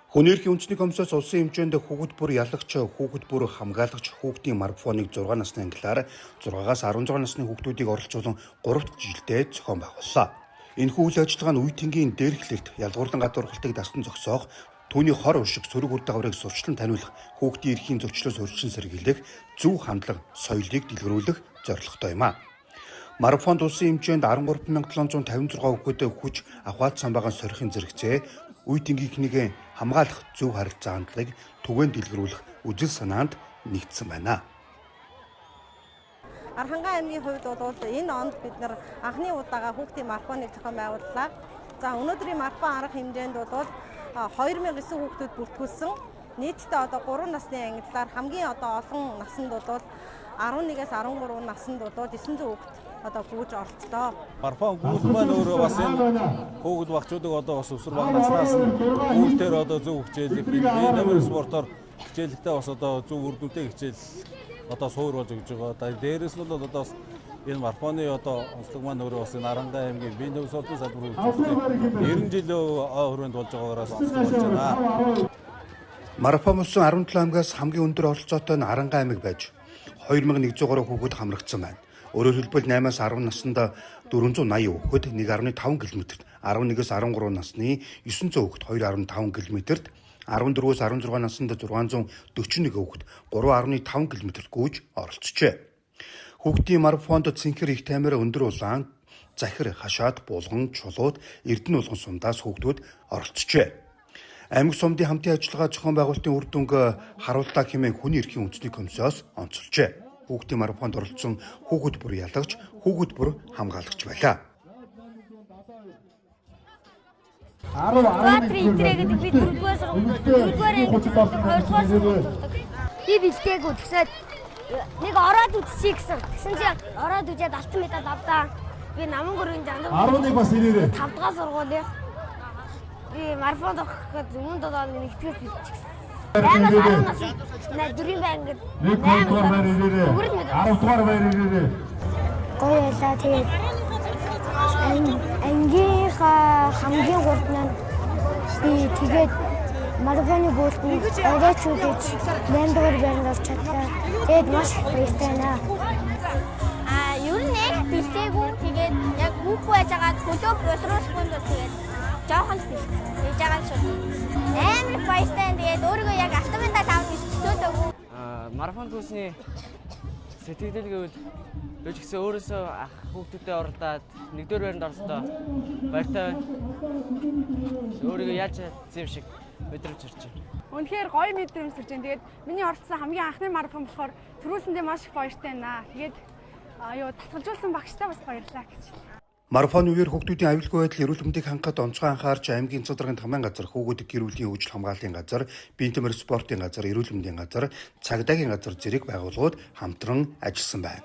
Хүний эрхийн үндэсний комиссоос улсын хэмжээнд хүүхэд бүр ялагч, хүүхэд бүр хамгаалагч хүүхдийн марафоныг 6 насны ангилаар 6-аас 16 насны хүүхдүүдийг оролцуулан 3 дахь жилдээ зохион байгууллаа. Энэхүү үйл ажиллагаа нь үе тэнгийн дээрхлэлт, ялгуурлан гадуурхалтыг дасдан зогсоох, түүний хор уршиг сөрөг үр дагаврыг сурчлан таниулах, хүүхдийн эрхийн зөрчлөөс урьдчилан сэргийлэх, зөв хандлага, соёлыг дэлгэрүүлэх зорилготой юм а. Марафонд улсын хэмжээнд 13,756 хүүхэд хүч ахуйд байгаа сорихын зэрэгцээ үе тэнгийнхнийг хамгаалах зөв харилцаа хандлагыг түгээн дэлгэрүүлэх үзэл санаанд нэгдсэн байна. Архангай аймгийн хувьд бол энэ онд бид нар анхны удаага хүүхдийн марафоныг зохион байгууллаа. За, өнөөдрийн марафон арга хэмжээнд бол 2009 хүүхдүүд бүртгүүлсэн. Нийтдээ одоо 3 насны ангиллаар хамгийн одоо олон насанд бол 11-ээс 13 насанд бол 900 хүүхэд одоо гүйж оролцлоо. Марафон гүйлт маань өөрөө бас энэ хүүхэд багчуудыг одоо бас өсвөр бага наснаас нь гүйлтээр одоо зөв хичээлэх, энэ спортоор хичээлэхдээ бас одоо зөв үр дүнтэй хичээл одоо суур болж өгж байгаа. Одоо дээрээс нь бол одоо бас энэ марафоны одоо онцлог маань өөрөө бас энэ Арангай аймгийн биеийн төвс олон салбар хөгжүүлэлтийн 90 жилийн хүрээнд болж байгаагаас онцлог болж байна. Марафон болсон 17 аймгаас хамгийн өндөр оролцоотой нь Арангай аймаг байж 2103 хүүхэд хамрагдсан байна. Өөрөөр хэлбэл 8-аас 10 наснд 480 хүүхэд 1.5 км-т, 11-ээс 13 насны 900 хүүхэд 2.5 км-т, 14-өөс 16 наснд 641 хүүхэд 3.5 км-т гүйж оролцжээ. Хүүхдийн марафонд Цэнхэр, Их Таймыр, Өндөр Улаан, Захир, Хашаад, Булган, Чулууд, Эрдэнэ Улган сумдаас хүүхдүүд оролцжээ. Аймаг сумдын хамтын ажиллагаа зохион байгуулалтын үр дүнг харууллаа хэмээн хүний эрхийн үндэсний комиссоос онцолжээ. Хүүхдийн марафонд оролцсон хүүхэд бүр ялагч, хүүхэд бүр хамгаалагч байлаа. 10 11 итрээ гэдэг би дөрөвдүгээр сургууль, дөрөвдүгээр анги, хоёрдугаар сургууль сурдаг. Би бэлтээгүй, тэгсээд нэг ороод үзчихье гэсэн. Тэгсэн чи ороод үзээд алтан медаль авлаа. Би Наман гүргийн жандар 11 бас ирээрээ. 5 дугаар сургуулийн би марафонд орох гээд өмнө 7 хоног нэгдүгээр бэлтчихсэн. 8-аас 10 нас дөрвийн бай ингээд 1 2 дугаар байр ирээрээ. 10 дугаар байр ирээрээ. Гоё байлаа. Тэгээд ангийнхаа хамгийн гурд маань би тэгээд марафоны гүйлтэнд орооч үү гэж 8 дугаар байранд орч чадлаа. Тэгээд маш их баяртай байна. А ер нь яг бэлтээгүй, тэгээд яг гүйхгүй байж байгаа, хөлөө босруулахгүй тул тэгээд жоохон л бэлтсэн. Тэгж байгаа шүү. Амар их баяртай. Тэгээд өөрийгөө яг алтан медаль авах гэж төсөөлөөгүй. Марафон гүйсний сэтгэл гэвэл би ч гэсэн өөрөөсөө ах хүүхдүүдэд оролдоод нэгдүгээр байранд орсдоо баяртай байна. Өөрийгөө яаж чадсан юм шиг мэдрэмж төрж байна. Үнэхээр гоё мэдрэмж төрж байна. Тэгээд миний оролцсон хамгийн анхны марафон болохоор түрүүлсэндээ маш их баяртай байна. Тэгээд юу татгалжуулсан багштай бас баярлалаа гэж. Марафоны үеэр хүүхдүүдийн аюулгүй байдал, эрүүл мэндийг хангахад онцгой анхаарч аймгийн цэцэг даргын тамаан газар, хүүхэд гэр бүлийн хөгжил хамгааллын газар, биеийн төмөр спортын газар, эрүүл мэндийн газар, цагдаагийн газар зэрэг байгууллагууд хамтран ажилласан байна.